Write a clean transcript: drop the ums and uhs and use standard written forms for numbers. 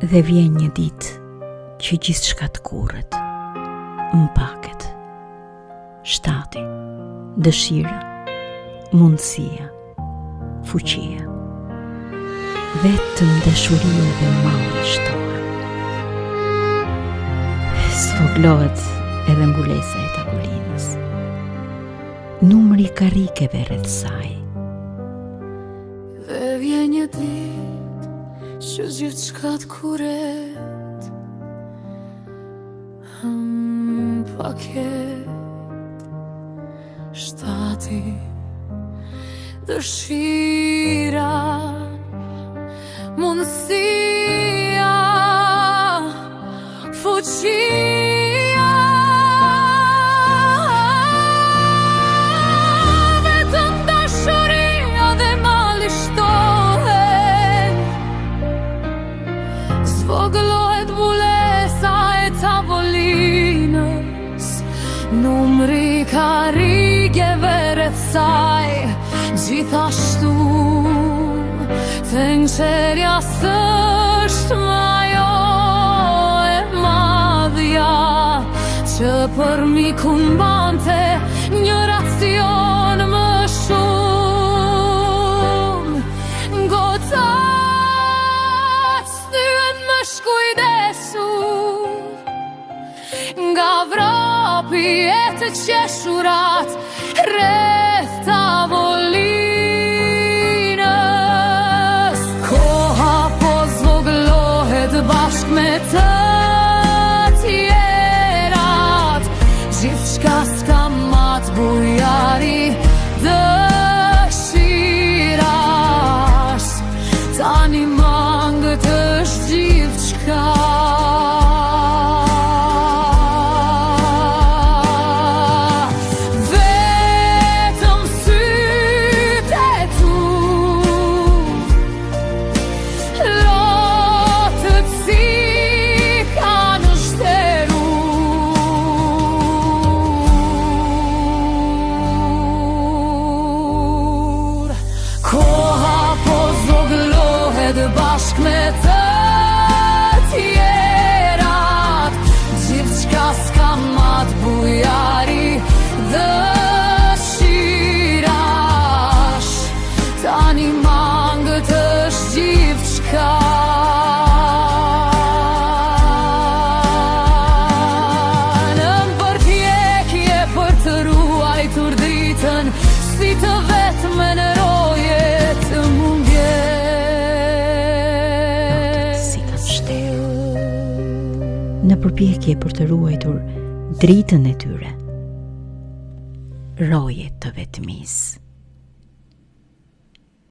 Dhe vjen një ditë që gjithçka tkurret, mpaket. Shtati, dëshira, mundësia, fuqia. Vetëm dashuria dhe malli shtohen. Zvogëlohet edhe mbulesa e tavolinës. Numri i karrikeve rreth saj. Dhe vjen një ditë që gjithçka tkurret Mpaket Shtati Dëshira Mundësia Fuqia Vetëm dashuria dhe malli shtohen Zvogëlohet mbulesa e tavolinës Numri i karrigeve rreth saj Gjithashtu Tenxherja s'është më ajo e madhja Që për mikun mbante një racion më shumë Gotat s'thyhen më shkujdesur Nga vrapi e të qeshurat rreth tavolinës Koha po zvogëlohet bashkë me të tjerat Gjithçka s'ka më atë bujari dëshirash Tani mangët është gjithçka. Vetëm sytë e tu Lotët s'i kanë shterur Koha po zvogëlohet bashkë me të tjerat Gjithçka s'ka më atë bujari dëshirash Tani mangët është gjithçka Në përpjekje për të ruajtur dritën Si të vetmen roje të Lotët s'i kanë shterur. Në përpjekje për të ruajtur dritën e tyre. Roje të vetmisë.